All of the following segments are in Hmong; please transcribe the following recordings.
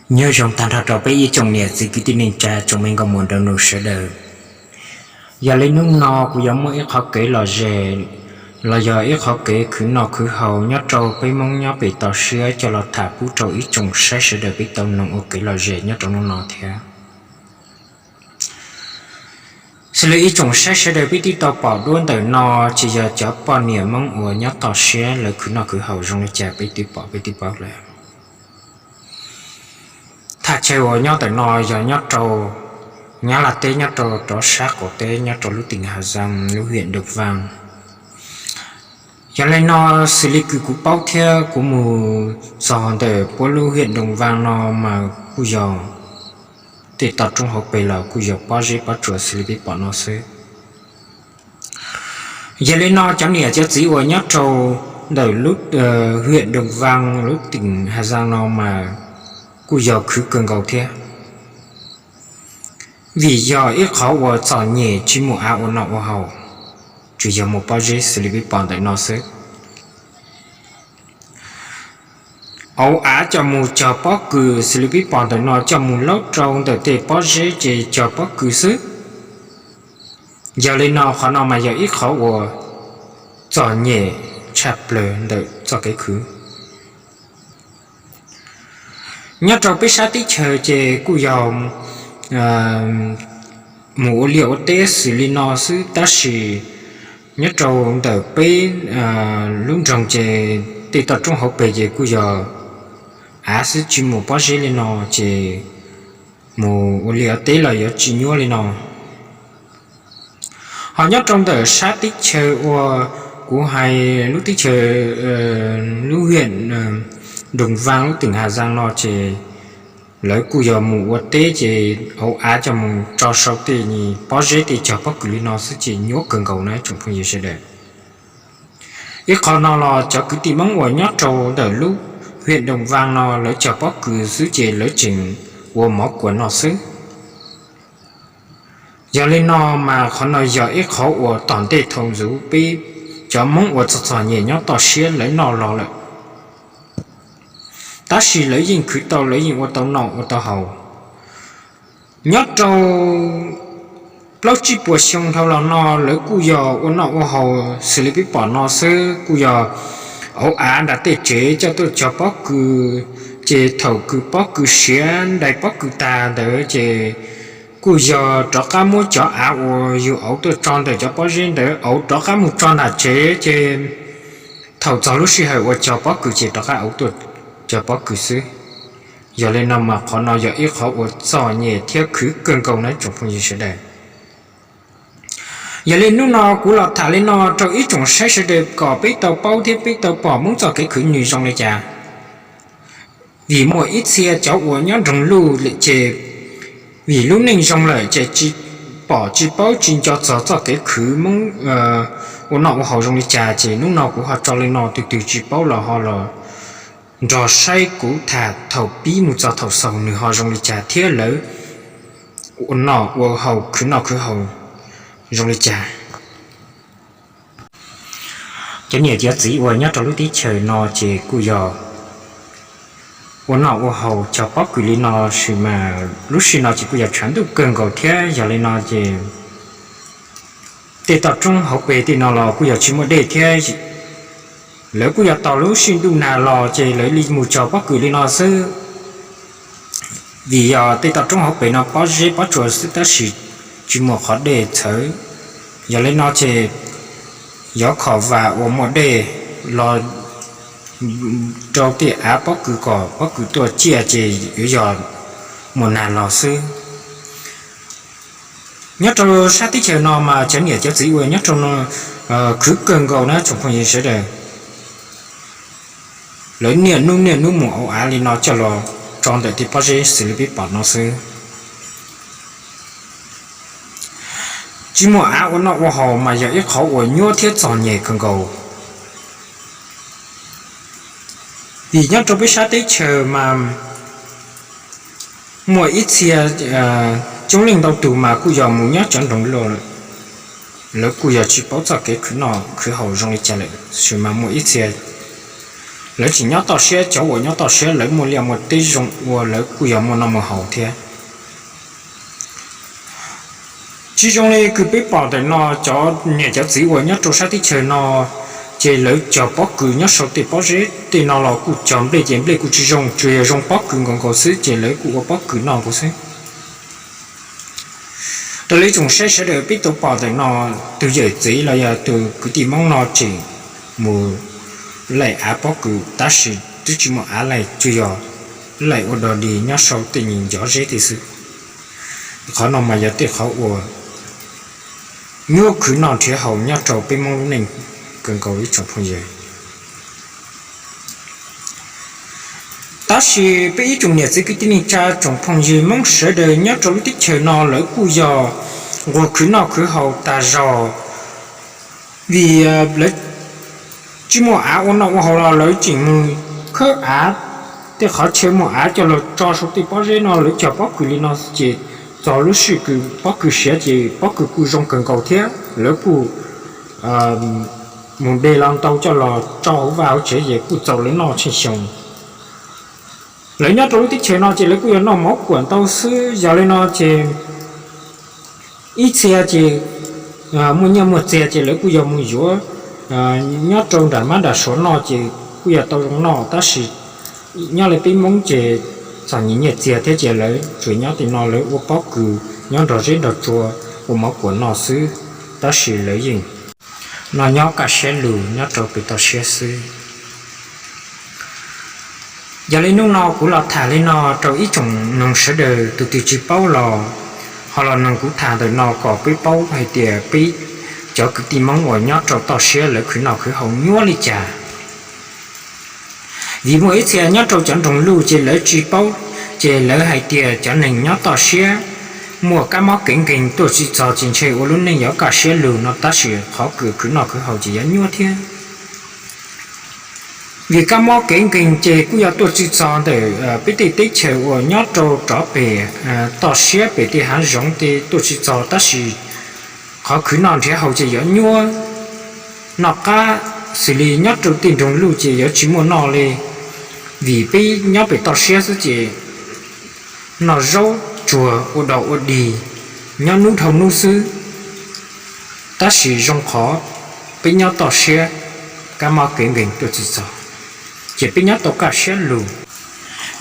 Nyob zoo tag nrho rau peb ib tsoom niam txiv kwv tij neej tsa tsoom me nkauj muam nraug nus sawv daws. Yog li hnub no kuv yuav muaj ib qhov kev lom zem los yog ib qhov kev khwv noj khwv haus nyob rau peb Hmoob nyob pem toj siab coj los tham pub rau ib tsoom saib sawv daws peb tau noog ua kev lom zem nyob rau hnub no thiab. Xws li ib tsoom saib sawv daws peb twb tau pom duab ntawm no, ces yog cov poj niam Hmoob uas nyob toj siab lawv khwv noj khwv haus zoo li cas peb twb pom peb twb paub lawm. Thaj chaw uas nyob ntawm no yog nyob rau Nyab Laj teb, nyob rau rov sab qaum teb, nyob rau lub teem Has Zaj, lub hiam Doo Vaj. Yog li no, xws li kws kuv paub thiab kuv mus txog ntawm puab lub hiam Doo Vaj no mas kuj yog tej toj roob hauv pes los kuj yog pob zeb pob tsuas xws li peb pom no xwb. Yog li no cov niam cov txiv uas nyob rau ntawm lub hiam Doo Vaj lub teem Has Zaj no mas kuj yog khwv kawg nkaus thiab, vim yog ib qhov uas txom nyem tsis muaj av ua noj ua haus, tsuas yog muaj pob zeb xws li peb pom ntawm no xwb. Auv av coj mus cog pob kws xws li peb pom ntawm no coj mus laub rau ntawm tej pob zeb ces cog pob kws xwb. Yog li no qhov no mas yog ib qhov uas txom nyem tshaj plaws ntawm txoj kev khwv. Nyob rau peb sab teb chaws ces kuj yog mus ua liaj ua teb xws li no xwb, tab sis nyob rau ntawm peb lub nroog ces tej toj roob hauv pes ces kuj yog av xwb tsis muaj pob zeb li no ces mus ua liaj ua teb los yuav tsis nyuaj li no. Ho nyob rau ntawm sab teb chaws uas kuv hais lub teb chaws lub hiam Doo Vaj lub teem Has Zaj no ces lawv kuj yog mus ua teb ces auv av coj mus tso sau tej pob zeb tej cog pob kws li no xwb ces nyuaj kawg nkaus na tsoom phooj ywg sawv daws. Ib qho no los cov kwv tij Hmoob uas nyob rau ntawm lub hiam Doo Vaj no lawv cog pob kws xwb ces lawv tseem ua mov kuam no xwb. Yog li no mas qhov no yog ib qhov uas tom ntej thaum ntxuv peb cov Hmoob uas txom txom nyem nyob toj siab lawv noj los lawm, tab sis lawv yeej khwv tau, lawv yeej ua tau noj ua tau haus. Nyob rau plaub tsib puas xyoo dhau los no lawv kuj yog ua noj ua haus xws li peb pom no xwb, kuj yog auv av nram tej tsev coj tuaj cog pob kws, ces thaum kws pob kws siav ntais pob kws tag ntawd ces kuj yog rov qab muab cov av uas yus auv tuaj tso ntawm cov pob zeb ntawd auv rov qab mus tso nram tsev ces thaum txog lub sij hawm uas cog pob kws ces rov qab auv tuaj cog pob kws xwb. Yog li no mas qhov no yog ib qhov uas txom nyem thiab khwv kawg nkaus na tsoom phooj ywg sawv daws. Yog li hnub no kuv los tham li no rau ib tsoom saib sawv daws kom peb tau paub thiab peb tau pom Hmoob txoj kev khwv nws zoo li cas. Vim muaj ib txhia cov uas nyob nroog Luj ces vim lub neej zoo lawm ces tsis pom tsis paub tsis nco txog txoj kev khwv Hmoob ua noj ua haus zoo li cas, ces hnub no kuv ho tso li no, tus twg tsis paub los ho los nrog saib kuv tham thaum pib mus txog thaum xaus nws ho zoo li cas thiab lawv ua noj ua haus khwv noj khwv haus zoo li cas. Cov niam cov txiv uas nyob rau lub teb chaws no ces kuj yog ua noj ua haus cog pob kws li no, sis mas lub sij no ces kuj yog tshav ntuj kawg nkaus thiab. Yog li no ces tej toj roob hauv pes tej no los kuj yog tsis muaj dej thiab. Lawv kuj yog tos lub sij ntuj nag los ces lawv li mus cog pob kws li no xwb. Vim yog tej toj roob hauv pes no pob zeb pob tsuas xwb tab sis tsis muaj qhov dej txhawv. Yog li no ces yog khom vam uas muaj dej los rau tej av pob kws kom pob kws tuaj ciaj ces yuav yog mus nag los xwb. Nyob rau sab teb chaws no mas cov niam cov txiv uas nyob rau no khwv kawg nkaus na tsoom phooj ywg sawv daws. Lawv niaj hnub niaj hnub mus auv av li no coj los tso ntawm tej pob zeb xws li peb pom no xwb. Tsis muaj av ua noj ua haus mas yog ib qhov uas nyuaj thiab txom nyem kawg nkaus. Vim nyob rau peb sab teb chaws mas muaj ib txhia coob leej ntau tus mas kuj yog mus nyob cov nroog Luj lawm, lawv kuj yog tsis paub txoj kev khwv noj khwv haus zoo li cas lawm, sis mas muaj ib txhia Lawv tseem nyob toj siab, cov uas nyob toj siab lawv muaj liaj muaj teb zoo ua, lawv kuj yog muaj noj muaj haus thiab. Tsis zoo li kws peb pom ntawm no, cov niam cov txiv uas nyob rau sab teb chaws no ces lawv cog pob kws nyob sau tej pob zeb tej no los kuj cog nplej ces nplej kuj tsis zoo, tsuas yog zoo pob kws nkaus nkaus xwb ces lawv kuj ua pob kws noj nkaus xwb. Raws li tsoom saib sawv daws peb tau pom ntawm no, tus yawm txiv los yog tus kwv tij Hmoob no tseem mus laim av pob kws tab sis twb tsis muaj av laim, tsuas yog laim ua dog dig nyob sau tej nyuag ncov zeb tej xwb. Qhov no mas yog tej qhov uas nyuaj khwv noj nrhiav haus nyob rau peb Hmoob lub neej kawg nkaus ib tsoom phooj ywg. Tab sis peb ib tsoom niam txiv kwv tij neej tsa tsoom phooj ywg Hmoob sawv daws nyob rau lub teb chaws no lawv kuj yog nquag khwv noj khwv haus tas zog, vim lawv tsis muaj av ua noj ua haus los lawv tseem mus khawb av, tej qhov chaw muaj av coj los tso sau tej pob zeb no, lawv cog pob kws li no ces txog lub sij kws pob kws siav ces pob kws kuj zoo kawg nkaus thiab lawv kuj mus de los ntau coj los tso hauv vaj hauv tsev ces kuj txaus lawv noj tsheej xyoo. Lawv nyob rau lub teb chaws no ces lawv kuj yog noj mov kuam ntau xwb, yog li no ces ib txhia ces muaj nyiaj muaj txiag ces lawv kuj yog mus yuav nyob rau nram mab nram suav noj ces kuj yog tau zoo noj, tab sis nyob li peb Hmoob ces txom nyem nyiaj txiag thiab ces lawv tsuas nyob tej no lawv ua pob kws nyob nrog zeb nrog tsua ua mov kuam noj xwb, tab sis lawv yeej noj nyob kaj siab lug nyob rau pem toj siab xwb. Yog li hnub no kuv los tham li no rau ib tsoom mloog sawv daws, tus twg tsis paub los ho los mloog kuv tham ntawm no kom peb paub hais tias peb cov kwv tij Hmoob uas nyob rau toj siab lawv khwv noj khwv haus nyuaj li cas. Vim muaj ib txhia nyob rau cov nroog luj ces lawv tsis paub, ces lawv hais tias cov neeg nyob toj siab muaj kab mob kev nkeeg tuaj tsis txog ces ntshe ua lub neej yuav kaj siab lug no, tab sis qhov kws khwv noj khwv haus ces yuav nyuaj thiab. Vim kab mob kev nkeeg ces kuj yog tuaj tsis txog ntawm peb tej teb chaws uas nyob rau rov pem toj siab pem tej hav zoov tej tuaj tsis txog, tab sis qhov khwv noj nrhiav haus ces yuav nyuaj. Noj qab xws li nyob rau tej nroog luj ces yuav tsis muaj noj li, vim peb nyob pem toj siab xwb ces noj zaub tsuag ua dog ua dig nyob hnub dhau hnub xwb, tab sis zoo qhov peb nyob toj siab kab mob kev nkeeg tuaj tsis txog, ces peb nyob tau kaj siab lug.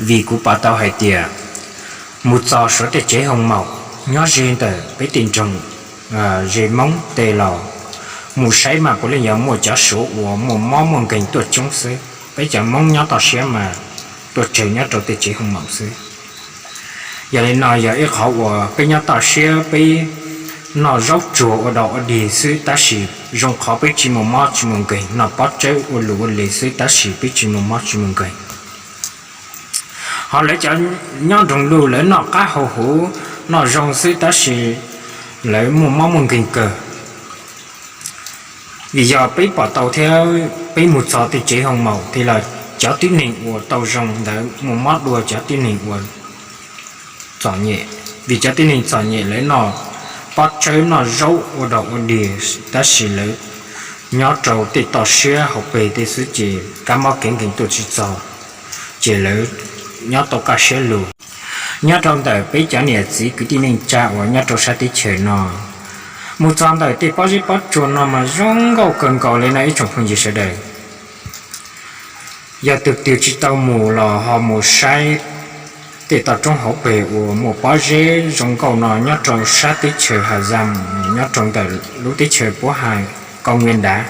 Vim kuv pom tau hais tias mus txog Suav tej tsev hoo maum nyob ze ntawm peb tej nroog ze Hmoob tej los mus saib mas puav leej yog muaj cov Suav uas muaj mob muaj nkeeg tuaj coob xwb, peb cov Hmoob nyob toj siab mas tuaj tsawg nyob rau tej tsev hoo maum xwb. Yog li no yog ib qhov uas peb nyob toj siab peb noj zaub tsuag ua dog ua dig xwb, tab sis zoo qhov peb tsis muaj mob tsis muaj nkeeg, noj pob tsawb ua luj ua li xwb tab sis peb tsis muaj mob tsis muaj nkeeg. Ho lawv cov nyob nroog luj lawv noj qab haus huv noj zoo xwb tab sis lawv muaj mob muaj nkeeg kawg. Vim yog peb pom tau thiab peb mus txog tej tsev hoo maum tej los cov tib neeg uas tau zoo ntawd muaj mob dua cov tib neeg uas txom nyem, vim cov tib neeg txom nyem lawv noj pob tsawb noj zaub ua dog ua dig, tab sis lawv nyob rau tej toj siab hauv pes tej xwb ces kab mob kev nkeeg tuaj tsis txog, ces lawv nyob tau kaj siab lug. Nyob rau ntawm peb cov niam txiv kwv tij neej tsa uas nyob rau sab teb chaws no, mus txog ntawm tej pob zeb pob tsuas no mas zoo nkauj kawg nkaus li no ib tsoom phooj ywg sawv daws. Yog tus twg tsis tau mus los ho mus saib tej toj roob hauv pes uas muaj pob zeb zoo nkauj no nyob rau sab teb chaws Has Zaj, nyob rau ntawm lub teb chaws puab hais Kau Nwias Ntav.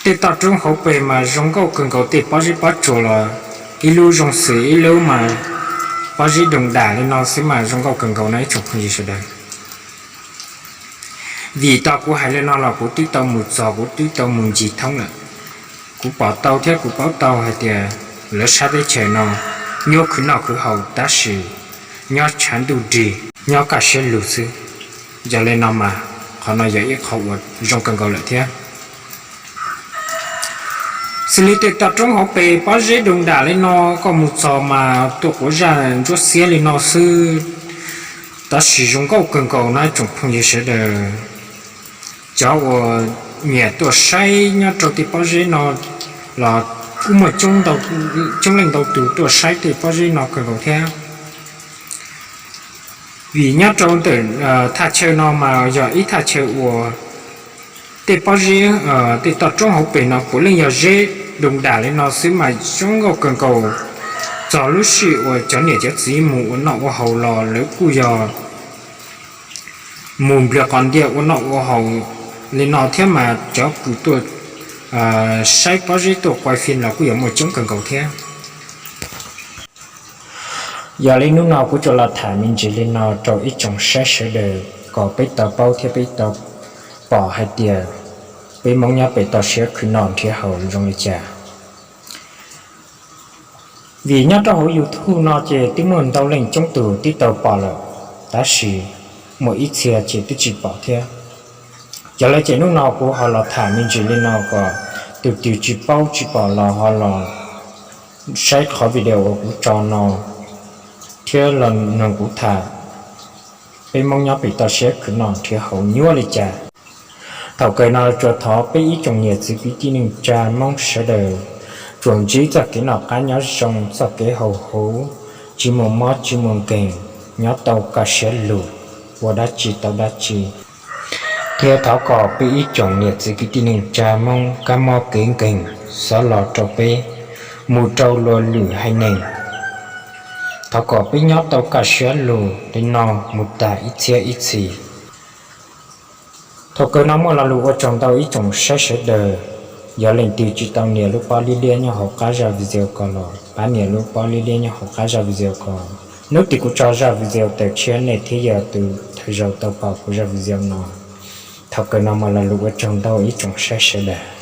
Tej toj roob hauv pes mas zoo nkauj kawg nkaus, tej pob zeb pob tsuas los ib lub zoo xws ib lub mas pob zeb doog dam li no xwb mas zoo nkauj kawg nkaus no ib tsoom phooj ywg sawv daws. Vim tau kuv hais li no los kuv twb tau mus txog, kuv twb tau mus ncig thoob lawm. Kuv pom tau thiab kuv paub tau hais tias lawv sab teb chaws no nyuaj khwv noj khwv haus tab sis nyob tshav ntuj rig, nyob kaj siab lug xwb. Yog li no mas qhov no yog ib qho uas zoo kawg nkaus lawm thiab. Xws li tej toj roob hauv pes pob zeb doog dam li no, koj mus txog mas tuaj quav zaj ntsuab xiab li no xwb, tab sis zoo nkauj kawg nkaus no tsoom phooj ywg sawv daws. Cov uas nyiam tuaj saib nyob rau tej pob zeb no los kuj muaj coob leej ntau tus tuaj saib tej pob zeb no kawg nkaus thiab. Vim nyob rau ntawm thaj chaw no mas yog ib thaj chaw uas tej pob zeb, tej toj roob hauv pes no puav leej yog zeb doo dam li no xwb mas zoo nkauj kawg nkaus. Txog lub sij uas cov niam cov txiv mus ua noj ua haus los lawv kuj yog mus npliag qos ntiag ua noj ua haus li no thiab mas cov kws tuaj saib pob zeb tuaj quay phim los kuj yuav muaj coob kawg nkaus thiab. Yog li hnub no kuv tsuas los tham me ntsis li no rau ib tsoom saib sawv daws kom peb tau paub thiab peb tau pom hais tias peb Hmoob nyob pem toj siab khwv noj nrhiav haus zoo li cas. Vim nyob rau hauv YouTube no ces twb muaj ntau leej coob tus twb tau pom lawm, tab sis muaj ib txhia ces twb tsis pom thiab. Yog li ces hnub no kuv ho los tham me ntsis li no kom tus twg tsis paub tsis pom los ho los saib qhov video uas kuv tso no thiab los mloog kuv tham peb Hmoob nyob pem toj siab khwv noj nrhiav haus nyuaj li cas. Thaum kawg no tsuas thov peb ib tsoom niam txiv kwv tij neej tsa Hmoob sawv daws tsuas ntsib txoj kev noj qab nyob zoo, txoj kev haus huv, tsis muaj mob tsis muaj nkeeg, nyob tau kaj siab lug, ua dab tsi tau dab tsi. Thiab thov kom peb ib tsoom niam txiv kwv tij neej tsa Hmoob kab mob kev nkeeg, xov los rau peb mus rau luag lwm haiv neeg. Thov kom peb nyob tau kaj siab lug li no mus tas ib txhiab ib txhis. Thaum kawg no muaj lo lus ua tsaug ntau ib tsoom saib sawv daws. Yog leej twg tsis tau nias lub pob liab liab nyob hauv qab zaj video ko los pab nias lub pob liab liab nyob hauv qab zaj video ko. Hnub twg kuv tso zaj video tawm tshiab nej thiaj yog tus thawj zaug tau pom kuv zaj video no. Thaum kawg no muaj lo lus ua tsaug ntau ib tsoom saib sawv daws.